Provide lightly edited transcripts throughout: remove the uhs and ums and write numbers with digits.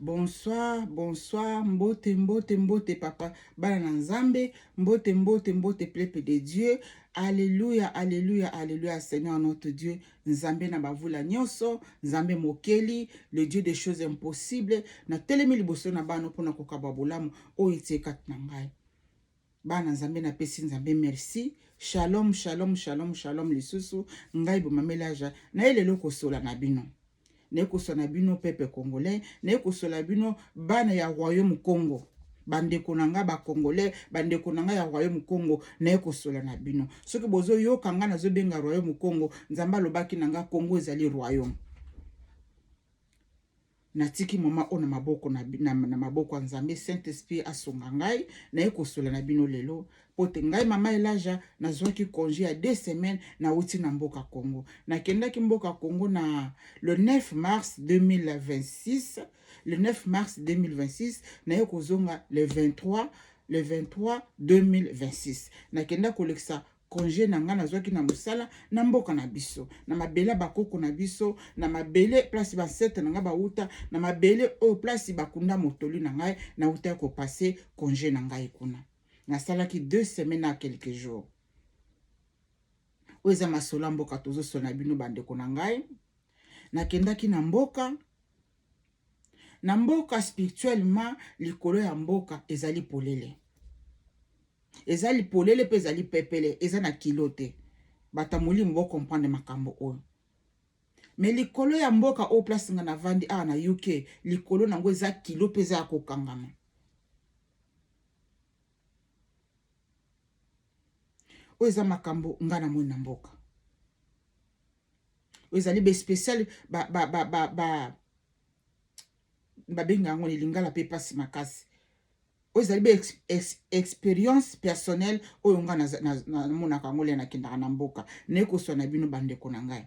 Bonsoir, bonsoir, mbote, mbote, mbote, papa, bana na nzambe, mbote, mbote, mbote, peuple de Dieu. Alléluia, alléluia, alléluia, Seigneur notre Dieu, nzambe na bavula nyonso, nzambe mokeli, le Dieu des choses impossibles. Na telemi liboso na bano mpona kokaba bolamu oyo etie kati na ngai. Bana nzambe, napesi nzambe merci. Shalom, shalom, shalom, shalom lisusu. Ngai bomamelaja na ye lelo kosola na bino. Naye kosola na bino peuple congolais, naye kosola bino bana ya royaume Congo. Bandeko na nga bacongolais, bandeko na nga ya royaume Congo, naye kosola na bino. Soki bozoyoka nga nazobenga royaume Congo, nzambe alobaki na nga Congo ezali royaume. Natiki mama oyo na maboko na maboko ya nzambe. Saint Esprit asunga ngai. Naye kosola na bino lelo po te ngai mama Elaja nazwaki congé ya 2 semaines. Nauti na mboka Congo. Nakendaki mboka Congo na le 9 mars 2026. Le 9 mars 2026, naye kozonga le 23, le 23 2026. Nakenda kolekisa congé na ngai nazwaki na mosala na mboka na biso, na mabele ya bakoko na biso, na mabele place baancêtres na ngai bauta, na mabele oyo place bakunda motoli na ngai. Nauta kopasser congé na ngai kuna. Nasalaki 2 semaines na quelques jours. Oyo eza masolo ya mboka tozosola na bino, bandeko na ngai. Nakendaki na mboka, na mboka spirituellement. Likolo ya mboka ezali polele, ezali polele mpe ezali pepele, eza na kilo te. Bato ya molimo bocomprendre makambo oyo. Mais likolo ya mboka oyo place nga navandi awa na UK, likolo nango eza kilo mpe eza ya kokangama. Oyo eza makambo nga namoni na mboka. Oyo ezali baspécial babenga yango na lingala mpe mpasi makasi. Oyo ezali ba expérience personnelle oyo nga namonaka yango lia nakendaka na mboka. Naye koswa na bino, bandeko na ngai.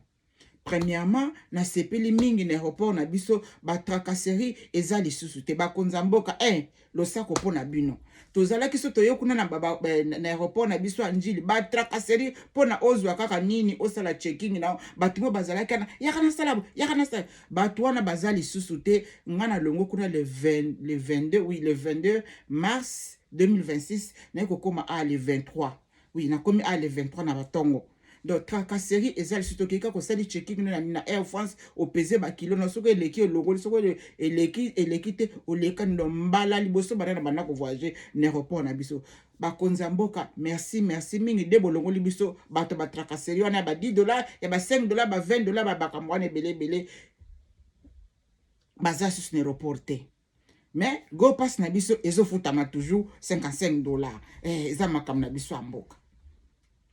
Premièrement, nasepeli mingi na aéroport na biso. Batracasserie eza lisusu te. Bakonzi ya mboka, losako mpo na bino. Tozalaki so toye kuna na aéroport na biso ya Njili, batracasserie mpo na ozwa kaka nini, osala checking na bato mo bazalaki wana, yaka nasala, yaka nasala. Bato wana baza lisusu te. Nga na longo kuna le 20, le 22, oui, le 22 mars 2026. Naye kokóma a le 23, oui, nakomi a le 23 na batongo. Donc tracasserie eza lisusu. Tokei kaka osali checking na Air France, opese bakilo na soki eleki, elongoli, soki eleki, eleki te, olekani. Do mbala liboso banda na banda kovoyage na aéroport na biso. Bakonzi ya mboka, merci, merci mingi nde bolongoli biso bato batracasserie wana ya ba 10 dollar, ya ba 5 dollar, ba 20 dollar, babakambo wana ebele ebele. Baza susu na aéroport te. Mais go pass na biso ezofutama toujours 55 dollar. Eza makambo na biso ya mboka.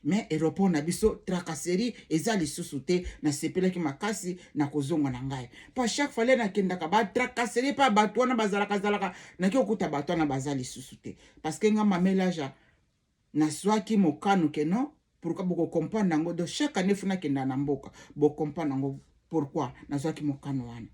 Mais aéroport na biso, tracasserie eza lisusu te. Nasepelaki makasi na kozonga na ngai, mpo chaque fois le nakendaka, batracasserie mpa bato wana bazalaka zalaka. Naki okuta bato wana baza lisusu te, parce que nga mamelaja nazwaki mokano ke non. Pourquoi? Bokocomprendre yango. Donc chaque année faut nakenda na mboka. Bocomprendre yango pourquoi nazwaki mokano wana.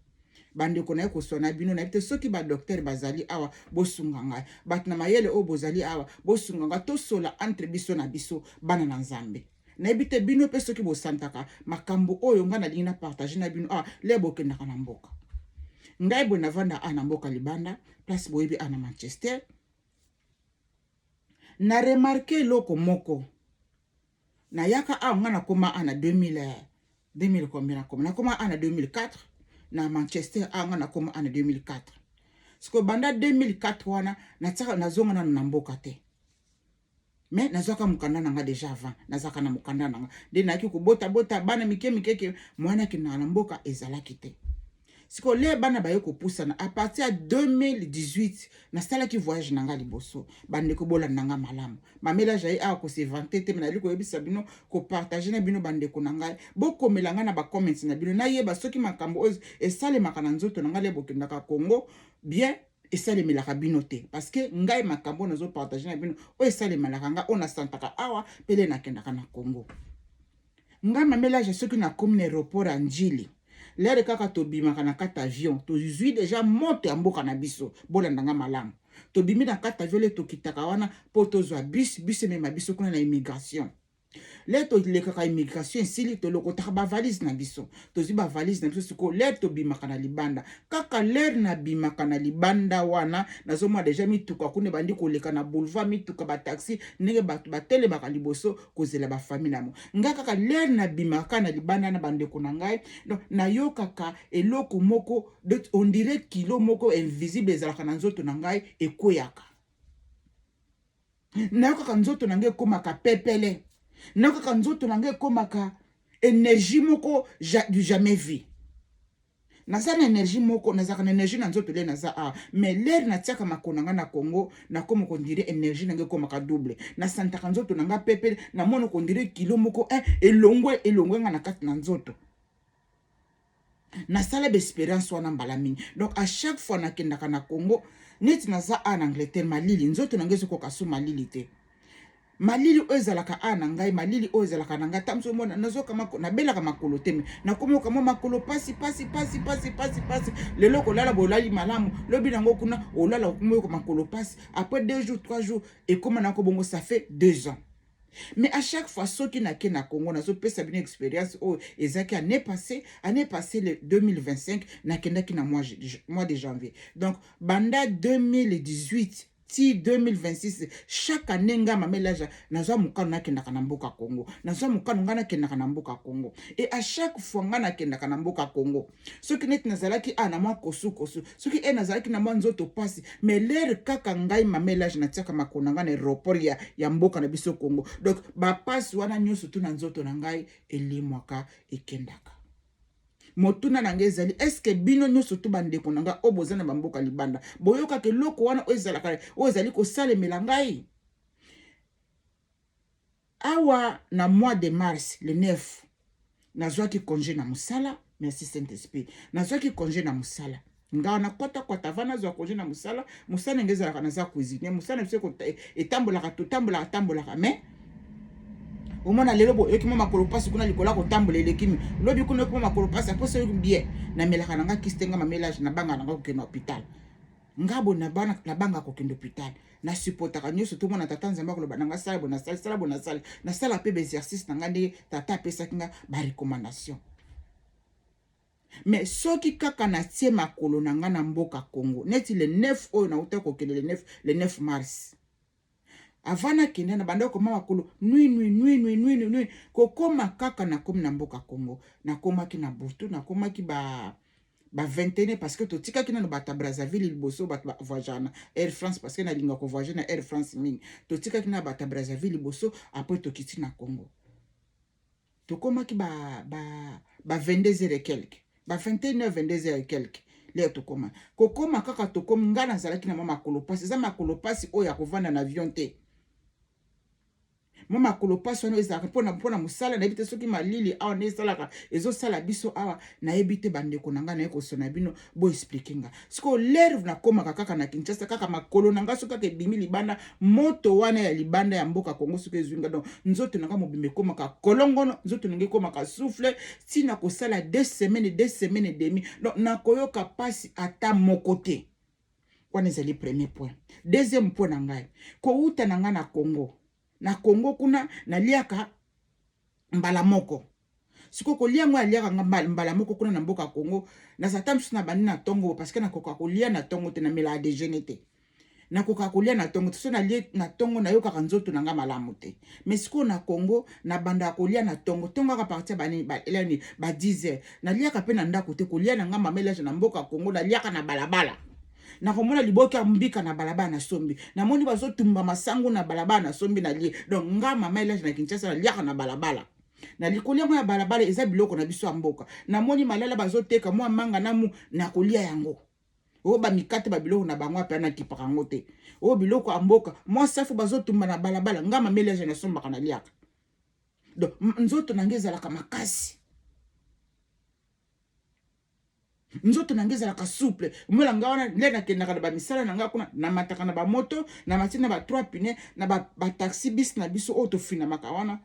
Bandeko, naye koswana bino. Nayebi te soki badocteur bazali awa, bosunga ngai. Bato na mayele oyo bozali awa, bosunga ngai. Tosola entre biso na biso, bana na nzambe. Nayebi te bino mpe soki bosantaka makambo oyo ngai nalingi na partage na bino awa. Le bokendaka na mboka, ngai boye navanda awa na mboka libanda, place boyebi awa na Manchester. Na remarquer eloko moko. Nayaka awa, ngai nakóma awa na 2000, 2000 combien? Nakóma awa na 2004 na Manchester awa. Ngai nakóma awa na 2004. Sikoyo banda 2004 wana natiaka, nazonga nano na mboka te. Mais nazwaka mokanda na nga déjà avant. Nazalaka na mokanda na nga nde nayaki kobotabota bana mike mike ke mwana akendaka na mboka ezalaki te. Sikoyo le bana baye kopusana, à partir ya 2018 nasalaki voyage na nga liboso. Bandeko, bolanda nga malamu. Mamela jaye awa kose vanter te, mais nali koyebisa bino, kopartager na bino. Bandeko na ngai, bokomela ngai na bacomments na bino, nayeba soki makambo oyo esalemaka na nzoto na ngai le bokendaka Congo bien, esalemelaka bino te. Parce que ngai, makambo oyo nazopartager na bino, oyo esalemelaka ngai, oyo nasantaka awa pele nakendaka na Congo. Ngai mamelage, soki nakomi na aéroport ya Njili, lere kaka tobimaka na kati avion, tozwi déjà moto ya mboka na biso. Bolanda nga malamu. Tobimi na kati avion, le tokitaka wana mpo tozwa bus, bus emema biso kuna na immigration. L'heure tolekaka immigration esili, tolokotaka bavalise na biso, tozwi bavalise na biso. Sikoyo l'heure tobimaka na libanda, kaka l'heure nabimaka na libanda wana, nazomona déjà mituka kuna ebandi koleka na boulevard, mituka, bataxi, ndenge bato batelemaka liboso kozela bafamille na mo. Ngai kaka l'heure nabimaka kaka na libanda na bandeko na ngai, donc nayokaka eloko moko, on dirait kilo moko invisible ezalaka na nzoto na ngai ekweyaka. Nayokaka nzoto na ngai ekomaka pepele, nayokaka nzoto na ngai ekomaka énergie moko du jamais vu. Naza na énergie moko, nazalaka na énergie na nzoto le naza awa, mais l'heure natiaka makolo na ngai na Congo, nakoma on dirait énergie na ngai ekomaka double. Nasantaka nzoto na ngai pepele, namona on dirait kilo moko elongwe, elongwe ngai na kati na nzoto. Nasala baexpérience wana mbala mingi. Donc à chaque fois nakendaka na Congo, neti naza awa na Angleterre, malili, nzoto na ngai ezokoka so malili te. Malili oyo ezalaka awa na ngai, malili oyo ezalaka na ngai, ta mosu omona nazoka, nabelaka makolo te, mais nakomi oka mwa makolo pasi, pasi, pasi, pasi, pasi, pasi. Lelo kolala bolali malamu, lobi nango kuna olala, okomi oyoka makolo pasi. Après 2 jours, 3 jours, ekóma nango bongo. Ça fait 2 ans. Mais à chaque fois soki nake na Congo, nazopesa bino expérience oyo ezalaki année passée, année passée le 2025, nakendaki na mois de janvier. Donc banda 2018 ti 2026, chaque année nga Mama Elaja nazwa mokano, nakendaka na mboka Congo. Nazwa mokano, ngai nakendaka na mboka Congo. Et à chaque fois ngai nakendaka na mboka Congo, soki neti nazalaki a na mwa kosukosu, soki e nazalaki na mwa nzoto pasi, mais l'heure kaka ngai Mama Elage natiaka makolo na ngai na aéroport ya mboka na biso Congo, donc bapasi wana nyonso tu na nzoto na ngai elimwaka, ekendaka. Motuna na ngai ezali: est-ce bino nyonso tu, bandeko na ngai oyo boza na bamboka libanda, boyokaka eloko wana oyo ezalaka, oyo ezali kosalemela ngai awa? Na mois de mars, le 9, nazwaki congé na mosala. Merci Saint Esprit. Nazwaki congé na mosala. Ngai nakwatakwata ava nazwa congé na mosala. Mosala ndenge ezalaka, naza cuisinier. Mosala na biso etambolaka, totambolaka, tambolaka, mais omona lelo boyoki mwa makolo mpasi kuna likolo ya kotambola eleki, lobi kuna oyoki mwa makolo mpasi aposa oyoki bien. Namelaka na nga kisi te. Nga Mama Elage nabanga na nga kokende hôpital. Nga bo nabanga kokende hôpital. Nasupportaka nyonso. Tomona tata Nzambe akoloba na nga: sala bo, nasali, sala bo, nasali. Nasala mpe baexercice na nga ndenge tata apesaki nga barecommandation. Mais soki kaka natie makolo na nga na mboka Congo, neti le 9 oyo nauta kokende, le 9, le 9 mars, avant nakende na banda okoma makolo nui nui nui nui nui nui nui. Kokóma kaka nakomi na mboka Congo, nakomaki na butu, nakomaki ba 21, parce que totikaki nano bato ya Brazzaville liboso, bato bavoyagaka na Air France, parce que nalinga kovoyage na Air France mingi. Totikaki na bato ya Brazzaville liboso, après tokiti na Congo. Tokomaki ba 22 heures et quelque, ba 21 heures, 22 heures et quelque. L'heure tokóma, kokóma kaka tokomi, ngai nazalaki na mwa makolo pasi. Eza makolo pasi oyo ya kovanda na avion te. Mwa makolo pasi wana ezalaka mpona mosala. Nayebi te soki malili awa nde esalaka, ezosala biso awa, nayebi te. Bandeko na ngai, naye kosona bino, boexpliquer nga. Sikoyo l'heure nakomaka kaka na Kinshasa, kaka makolo na ngai soki kaka ebimi libanda, moto wana ya libanda ya mboka Kongo soki ezwi nga, donc nzoto na ngai mobimba ekomaka kolongono, nzoto na ngai ekomaka souffle ntina kosala 2 semaines, 2 semaines et demi. Donc nakoyoka pasi ata moko te. Wana ezali premier point. Deuxième point na ngai, kowuta na ngai na Congo, na Congo kuna naliaka mbala moko. Sikoyo kolia yango, aliaka nga mbala moko kuna na mboka Congo. Naza ta mosusu na bandi na ntongo, parce que nakoka kolia na ntongo te, namelaka déjeuner te. Nakoka kolia na ntongo te. So nalie na ntongo, nayokaka nzoto na nga malamu te. Mais sikoyo na Congo nabandaka kolia na ntongo ntongo, kaka partir banini ba 10 heures. Naliaka mpe na ndako te. Kolia na nga Mama Elage na mboka Congo, naliaka na balabala. Nakomona liboki ya mbika na balabala, nasombi. Namoni bazotumba masango na balabala, nasombi, nalie. Donc nga Mama Elage na Kinshasa naliaka na balabala. Na likolo yango ya balabala eza biloko na biso ya mboka. Namoni malala bazoteka mwa manga namu, nakolia yango. Oyo bamikate, babiloko na bango ape, nakipaka yango te. Oyo biloko ya mboka, mwa safu bazotumba na balabala, nga Mama Elage nasombaka, naliaka. Donc nzoto na ngai ezalaka makasi, nzoto na ngai ezalaka souple. Mola ngai wana nde nakendaka na bamisala na ngai kuna, namataka na bamoto, namati na ba trois pneus, na bataxi bus na biso oyo tofinamaka wana.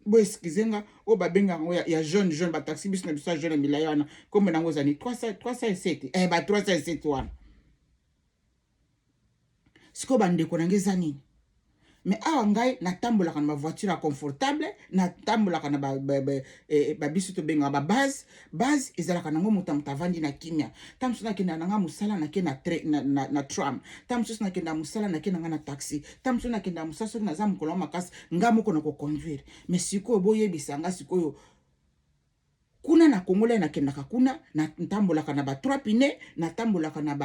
Bo excuse nga, oyo babengaka yango ya jaune jaune, bataxi bus na biso ya jaune ya milai wana, kombo nango ezali 307, ba 307 wana. Sikoyo bandeko na ngai, eza nini? Mais awa ngai natambolaka na bavoiture ya confortable, natambolaka na babiso ba, eh, tobengaka babase. Base ezalaka nango moto ya moto avandi na kimia. Ntango mosusu nakendaka na ngai mosala, nake na, na, na, na tram. Ntango mosusu nakendaka mosala, nake na ngai na taxi. Ntango mosusu nakendaka mosala, soki naza mokolo wa makasi, ngai moko nakoconduire. Mais sikoyo boyebisa nga sikoyo, kuna na Kongo lai nakendaka kuna, natambolaka na ba trois pneus, natambolaka na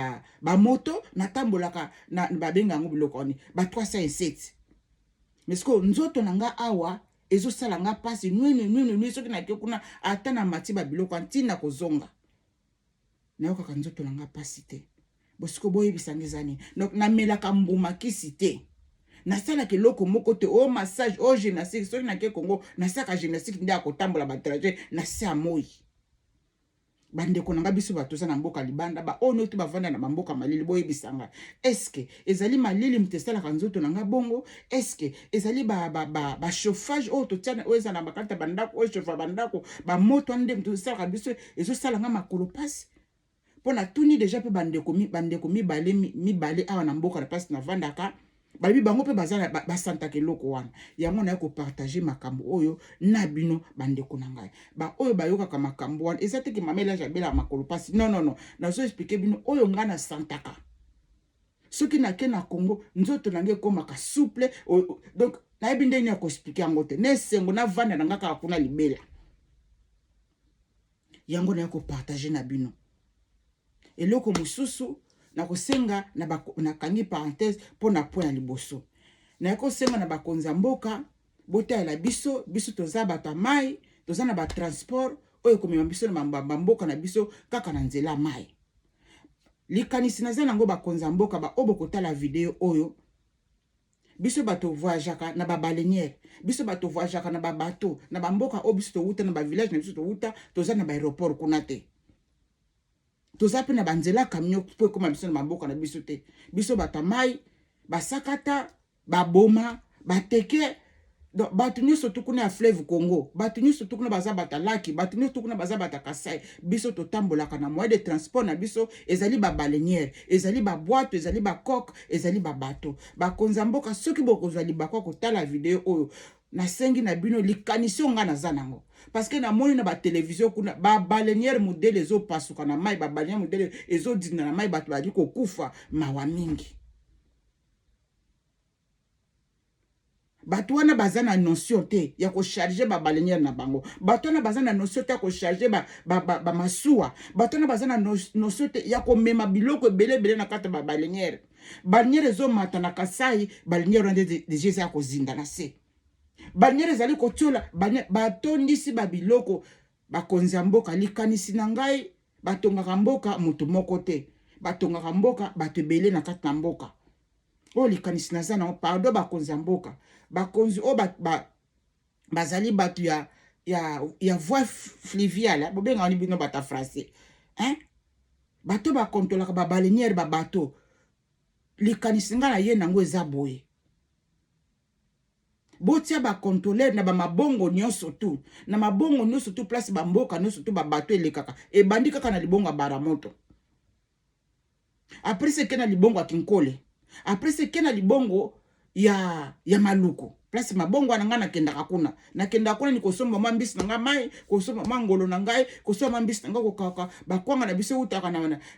bamoto, ba natambolaka na babenga yango biloko wani ba 307. Mais sikoyo nzoto na nga awa ezosala nga mpasi nwini nwini nwi. Soki nake kuna, ata na mati babiloko ntina kozonga, nayokaka nzoto na nga mpasi te. Bosiko boyebisa nga eza nini? Donc namelaka mbuma kisi te, nasalaka eloko moko te, o massage, o gymnastique. Soki nake Kongo, nasalaka gymnastique nde ya kotambola batrajet na se ya moi. Bandeko na nga, biso bato toza na mboka libanda, baoyo nyonso bavanda na bamboka malili, boyebisa nga: est-ce ezali malili moto esalaka nzoto na nga bongo? Est-ce ezali bachauffage ba, ba oyo totia, oyo eza na bakati ya bandako, oyo chauffe bandako, bamoto wana nde moto esalaka biso, ezosala nga makolo mpasi? Mpo natuni déjà mpe bandeko mibale mibale awa na mboka na mpasi navandaka, balobi bango mpe baza basantaka eloko wana. Yango naye kopartager makambo oyo na bino, bandeko na ngai, baoyo bayokaka makambo wana. Eza te que mama Elage abelaka makolo mpasi, non, non, non. Nazo expliquer bino oyo ngai nasantaka. Soki nake na Congo, nzoto na ngai ekómaka souple. Donc nayebi ndenge nini ya koexpliquer yango te. Na esengo navanda na ngai kaka kuna libela. Yango naye kopartager na bino. Eloko mosusu nakosenga, nakangi parenthèse mpo na point ya liboso, naye kosenga na bakonzi ya mboka, botalela biso. Biso toza bato ya mai, toza na batransport oyo ekomema biso na bamboka na biso kaka na nzela ya mai. Likanisi naza nango, bakonzi ya mboka, baoyo bokotala video oyo, biso bato voyageaka na babaleinière, biso bato voyageaka na babateau na bamboka oyo biso towuta, na bavillage na biso towuta, toza na baaéroport kuna te, toza mpe na banzela camion mpo ekóma biso na bamboka na biso te. Biso bato ya mai, basakata, baboma, bateke, donc bato nyonso tu kuna ya fleuve Congo, bato nyonso tu kuna baza bato ya laki, bato nyonso tu kuna baza bato ya Kasai. Biso totambolaka na moyen de transport na biso ezali babaleinière, ezali babwato, ezali bacoque, ezali babateau. Bakonzi ya mboka, soki bokozwa libaku ya kotala video oyo, nasengi na bino likanisi oyo ngai naza nango, parce que namoni na batelevizio kuna babaleinière modèle ezopasuka na mai, babaleinière modèle ezodinda na mai, bato bazali kokufa. Mawa mingi. Bato wana baza na notion te ya kocharger babaleinière na bango. Bato wana baza na notion te ya kocharger bamasuwa. Bato wana baza na notion te ya komema biloko ebele ebele na kati ya babaleinière. Baleinière ezomata na Kasai, baleinière wana déjà eza ya kozinda na se, baleinière ezali kotiola, batondisi babiloko. Bakonzi ya mboka, likanisi na ngai, batongaka mboka moto moko te, batongaka mboka bato ebele na kati na mboka oyo. Likanisi naza nango, pardon, bakonzi ya mboka, bakonzi oyo bazali bato ya voie fluviale, bobengaka ni bino bato ya français, hein? Bato bakontrolaka babaleinière, babateau, likanisi ngai na ye nango eza boye: botia bacontrôleur na bamabongo nyonso tu, na mabongo nyonso tu, place bamboka nyonso tu babateau elekaka. Ebandi kaka na libongo ya Baramoto, après seke na libongo ya Kinkole, après seke na libongo ya Maluku. Place mabongo wana, ngai nakendaka kuna, nakendaka kuna ni kosomba mwa mbisi na ngai mai, kosomba mwa ngolo na ngai, kosomba mwa mbisi na ngai, kokaka bakwanga na biso eutaka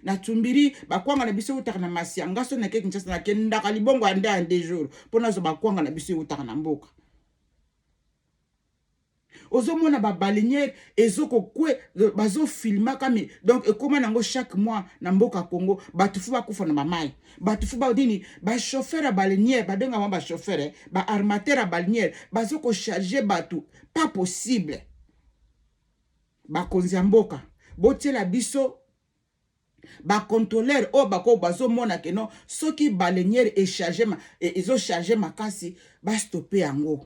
na Tumbiri, bakwanga na biso eutaka na Masia. Nga so nake Kinshasa, nakendaka libongo ya nde ya 2 jours mpo nazwa bakwanga na biso eutaka na mboka. Ozomona babaleinière ezokokwe, bazofilmaka mi. Donc ekóma nango chaque mois na mboka Congo, bato fu bakufa na bamai, bato fu banini, bachauffeur ya baleinière, babengaka bachauffeur, baarmateur ya baleinière, bazokocharger bato, pas possible. Bakonzi ya mboka, botiela biso bacontrôleur oyo bako bazomona que non, soki baleinière echarge, ezocharger makasi, bastopper yango,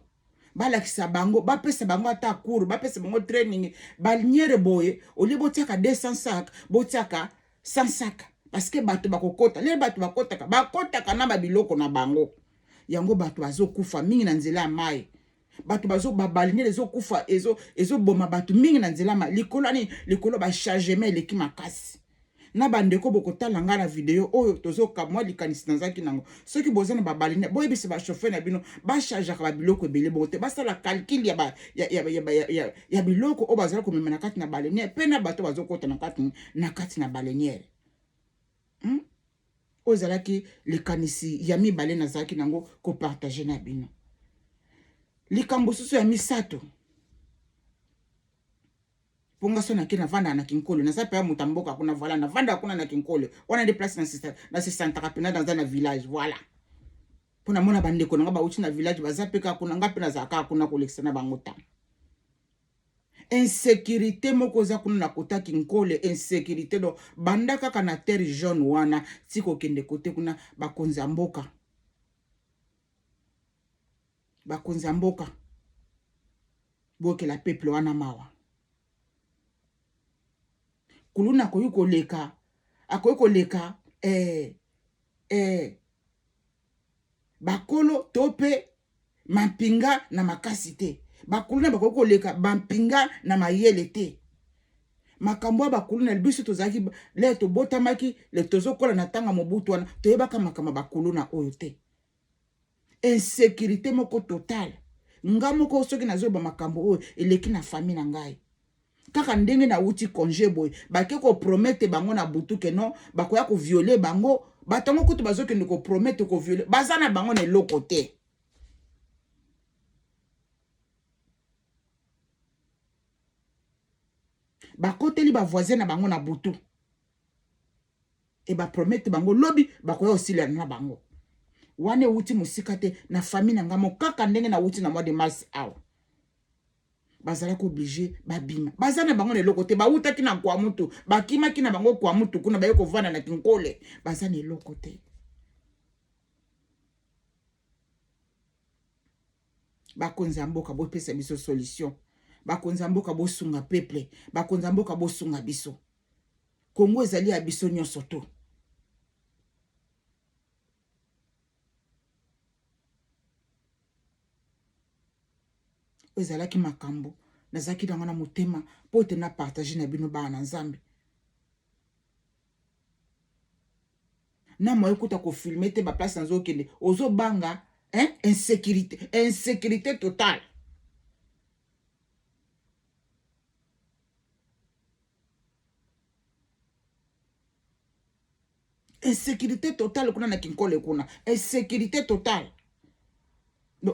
balakisa bango, bapesa bango ata cours, bapesa bango training. Baleinière boye, olie botiaka 200 sac, botiaka 100 sac, parce que bato bakokota lelo, bato bakotaka, bakotaka na babiloko na bango. Yango bato bazokufa mingi na nzela ya mai, bato bazo babaleinière ezokufa, ezoboma bato mingi na nzela ya mai. Likolo ani? Likolo bachargement eleki makasi. Na bandeko bokotala ngai na video oyo, tozoka mwa likanisi nazalaki nango. Soki boza na babalene, boyebisa bachauffeur na bino bachargeaka babiloko ebele bongo te, basala calcul ya, ba, ya, ya, ya, ya, ya, ya biloko oyo bazali komema na kati na baleniere mpe na bato bazokota na kati na kati na baleniere. Oyo ezalaki likanisi ya mibale nazalaki nango kopartage na bino. Likambo susu ya misato, mpo nga so nake navandaka na Kinkole, naza mpe ya moto ya mboka kuna, voilà, navandaka kuna na Kinkole wana nde place nasesantaka mpena, naza na village, voilà, mpo namona bandeko na nga bauti na village, baza mpe kaka kuna, nga mpe nazala kaka kuna kolekisa na bango ntango. Insécurité moko eza kuna na kota Kinkole, insécurité do banda kaka na Terre Jaune wana ti kokende kote kuna. Bakonzi ya mboka, bakonzi ya mboka, boyokela peuple wana mawa. Kuluna akoki koleka, akoki koleka bakolo to mpe mampinga na makasi te. Bakuluna bakoki koleka bampinga na mayele te. Makambo ya bakuluna, biso tozalaki le tobotamaki le tozokola na ntango ya Mobutu wana, toyebaka makambo ya bakuluna oyo te. Insécurité moko totale. Nga moko soki nazoyeba makambo oyo eleki na famille na ngai, kaka ndenge nauti congé boye, bake kopromettre bango na butu ke non, bakoya kovioler bango. Bato yango kutu bazokende kopromettre kovioler, baza na bango na eloko te. Bakoteli bavoisin na bango na butu e bapromettre bango lobi bakoya kosilana na bango. Wana ewuti mosika te, na famille na ngai mo kaka ndenge nawuti na mois de mars awa, bazalaki obligé babima. Baza na bango na eloko te. Bawutaki na Kwamutu, bakimaki na bango Kwamutu kuna, baye kovanda na Kinkole, baza na eloko te. Bakonzi ya mboka, bopesa biso solution. Bakonzi ya mboka, bosunga peuple. Bakonzi ya mboka, bosunga biso. Kongo ezali ya biso nyonso to. Oyo ezalaki makambo nazalaki nango na motema mpo ete na partage na bino, bana na Nzambe. Na moye kuta kofilmer te, baplace nazokende ozobanga, hein? Insécurité, insécurité totale. Insécurité totale kuna na Kinkole kuna, insécurité totale.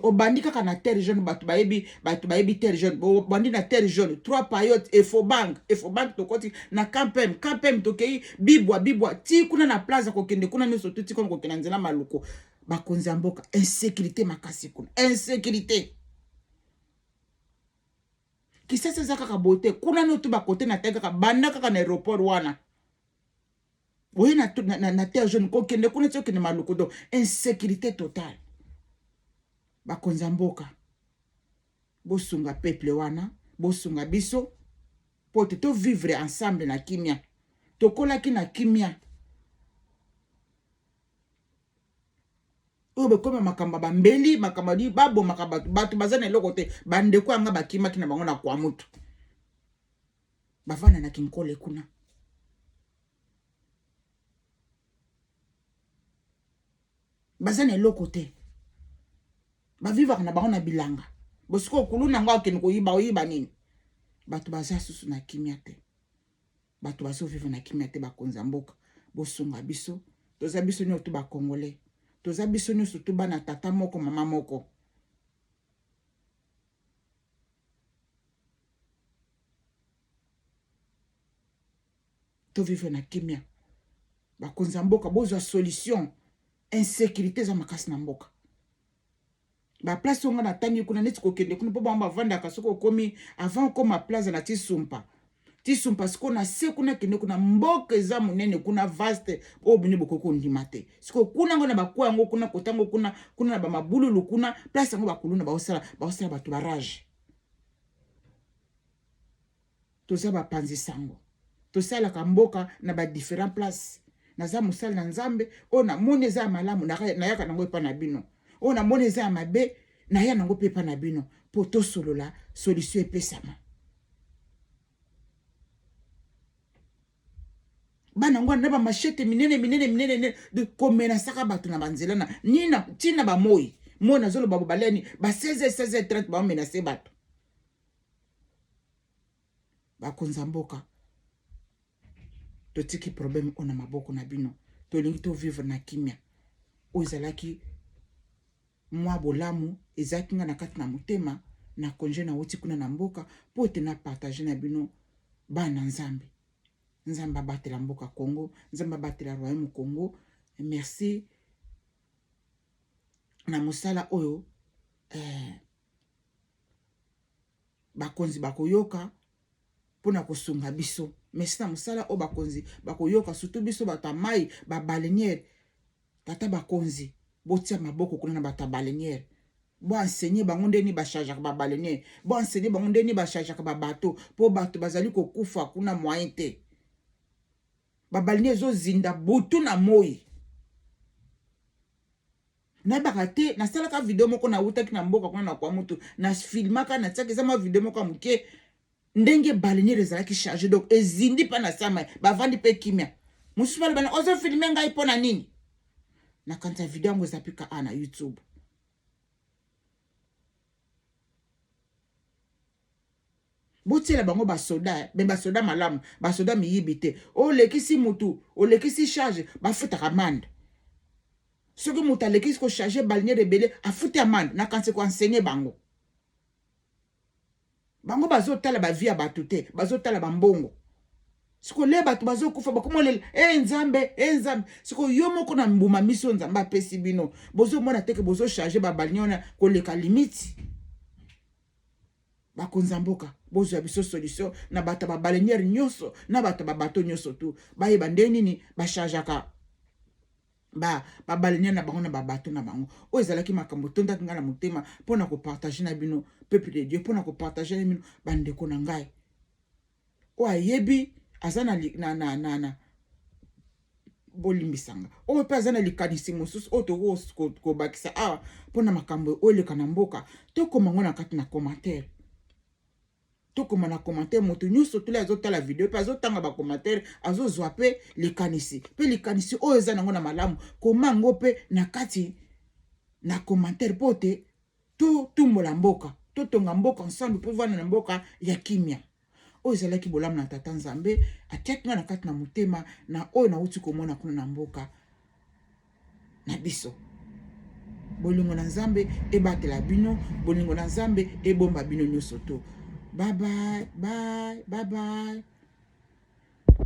Obandi kaka na Terre Jaune, bato bayebi, bato bayebi Terre Jaune. Obandi na Terre Jaune, Trois Paillotes, Efobank, Efobank, tokoti na Campem, Campem, tokei Bibwa, Bibwa ti kuna na Plaza, kokende kuna nyonso tu ti kuna kokende na nzela Maluku. Bakonzi ya mboka, insécurité makasi kuna, insécurité. Kisasa eza kaka boye te, kuna no tu bakote na te, kaka banda kaka na aéroport wana oye na Terre Jaune, kokende kuna ti okende Maluku, donc insécurité totale. Bakonzi ya mboka, bosunga peuple wana, bosunga biso mpo te tovivre ensemble na kimia. Tokolaki na kimia. Oyo bekoma makambo ya bambeli, makambo ya babomaka bato, bato baza na eloko te. Bandeko yanga bakimaki na bango na Kwamutu, bavanda na Kinkole kuna. Baza na eloko te, bavivaka na bango na bilanga. Bosikoyo kuluna yango akende koyiba, oyiba nini? Bato baza susu na kimia te, bato bazovivre na kimia te. Bakonzi ya mboka, bosunga biso. Toza biso nyonso tu bacongolais, toza biso nyonso tu bana tata moko, mama moko. Tovivre na kimia. Bakonzi ya mboka, bozwa solution. Insécurité eza makasi na mboka. Baplace oyo nga natangi kuna, neti kokende kuna mpo bango bavandaka, soki okomi avant okoma Plaza na Tisumpa, Tisumpa sikoyo na se kuna, kende kuna, mboka eza monene kuna, vaste, oyo bino bokoki kondima te. Sikoyo kuna ngo na bakwa yango kuna, kotango kuna, kuna na bamabululu kuna, place yango bakuluna baosala, baosala bato barage. Toza bapanzi sango, tosalaka mboka na badifférent place. Naza mosali na Nzambe. Oyo namoni eza ya malamu, nayaka nango epa na bino. Oyo namoni eza ya mabe, naya nango mpe epa na bino mpo tosolola, solution epesama. Bana yango na bamashete minene minene minene komenasaka bato na banzela na nina ntina bamoi moi nazoloba bo baleni ba 16 16 30 baomenase bato. Bakonzi ya mboka, totiki problème oyo na maboko na bino. Tolingi tovivre na kimia. Oyo ezalaki mwa bolamu ezalaki nga na kati na motema na konje nauti kuna na mboka mpo ete na partage na bino bana Nzambe. Nzambe abatela mboka Congo, Nzambe abatela royaume Congo. Merci na mosala oyo bakonzi bakoyoka mpona kosunga biso. Merci na mosala oyo bakonzi bakoyoka, surtout biso bato ya mai babaleniere. Tata bakonzi, botia maboko kuna na bato ya baleniere, boenseigner bango ndeni bachargeaka babaleniere, boenseigner bango ndeni bachargeaka babato, mpo bato bazali kokufa kuna moyen te. Babaleniere ezozinda butu na moi. Nayebaka te, nasalaka video moko, nawutaki na mboka kuna na Kwamutu, nafilmaka, natiaka, eza mwa video moko ya moke ndenge baleniere ezalaki charge, donc ezindi mpe na sama bavandi mpe kimia. Mosusu balobana ozofilme ngai mpo na nini? Nakanisa video yango eza pika a na YouTube. Botiela bango basoda, me basoda malamu, basoda miyibi te. Olekisi mutu, olekisi charge, bafutaka amande. Soki moto alekisi kocharge baliniere ebele, afuti amande. Nakanisi koenseigne bango. Bango bazotala bavie ya bato te, bazotala bambongo. Sikoyo le bato bazokufa, bakomolela e Nzambe, e Nzambe. Sikoyo yo moko na mbuma miso Nzambe apesi bino, bozomona teke bozocharge babaliniere wana koleka limite. Bakonzi ya mboka, bozwa biso solution na bato ya babaleniere nyonso na bato ya babato nyonso tu bayeba ndenge nini bachargeaka babaleniere na bango na babato na bango. Oyo ezalaki makambo etondaki ngai na motema mpona kopartage na bino peuple de Dieu, mpona kopartage na bino bandeko na ngai. Oyo ayebi aza na, na, na, na, na bolimbisanga, oyo mpe aza na likanisi mosusu oyo tokoki kobakisa awa mpona makambo oyo eleka na mboka, tokoma ngo na kati na commentaire. Tokoma na commentaire, moto nyonso toli azotala video mpe azotanga bacommentaire, azozwa mpe likanisi, mpe likanisi oyo eza nango na malamu, koma yango mpe na kati na commentaire mpo te totumbola mboka, totonga mboka ensemble mpo vanda na mboka ya kimia. Oyo ezalaki bolamu na tata Nzambe atiaki nga na kati na motema na oyo nauti komona kuna na mboka na biso. Bolingo na Nzambe ebatela bino, bolingo na Nzambe ebomba bino nyonso to. Bye bye, bye bye bye.